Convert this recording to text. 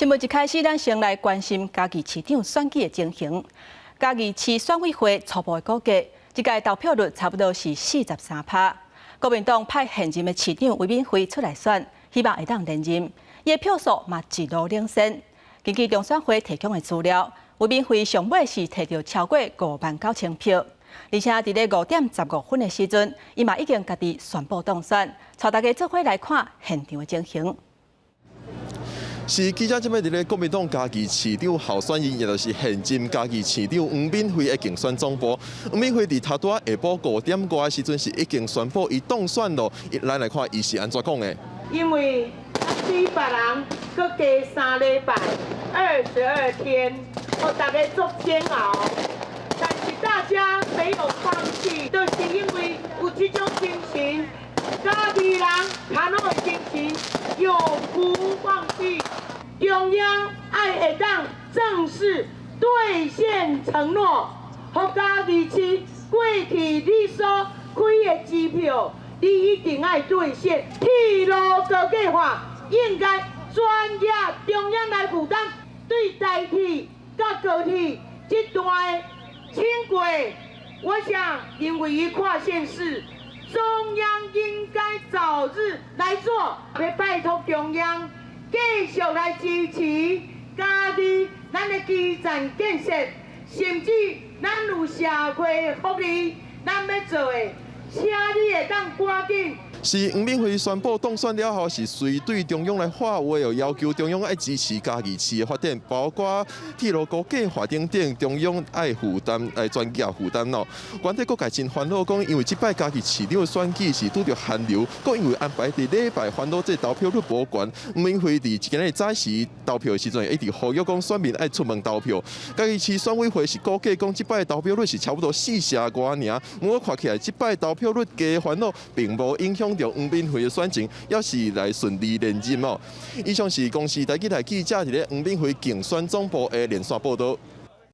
新聞一開始，咱先來關心嘉義市長選舉的情形。嘉義市選委會初步的估計，這屆投票率差不多是43趴。國民黨派現任的市長吳敏慧出來選，希望會當連任，伊的票數嘛一路領先。根據中選會提供的資料，吳敏慧上尾是提著超過5萬9千票，而且佇咧5點15分的時陣，伊嘛已經家己宣布當選。帶大家做伙來看現場的情形。是記者這擺佇咧國民黨嘉義市長候選人，也就是現任嘉義市長黃敏惠的競選總部。黃敏惠佇頭拄仔下晡5點外的時陣是已經宣布伊當選咯。咱來看伊是按怎講的。因為對別人閣加3禮拜，22天，予大家足煎熬。但是大家沒有放棄，就是因為有這種精神，嘉義人較努的精神，永不放棄。中央愛會當正式兌現承諾，予嘉義市過去你所開的支票，你一定愛兌現。鐵路高計劃應該全額中央來負擔，對台鐵佮高鐵這段的輕軌，我想因為伊跨縣市，中央應該早日來做，欲拜託中央繼續來支持嘉義咱的基層建設，甚至咱有社會福利，咱欲做的，請你會當趕緊。是黃敏惠宣布當選了後，是隨對中央來發話哦，要求中央愛支持嘉義市的發展，包括鐵路高計劃等等，中央愛負擔，來全額負擔哦。全體各界真煩惱，講因為這擺嘉義市長的選舉是拄著寒流，閣因為安排佇禮拜煩惱這投票率無懸。黃敏惠佇今日早時投票的時陣，一直呼籲講選民愛出門投票。嘉義市選委會是估計講這擺投票率是差不多四成外爾，毋過看起來這擺投票率低煩惱，並無影響著黃敏惠的選情，猶是來順利連任哦。以上是公視台語台記者佇咧黃敏惠競選總部的連線報道。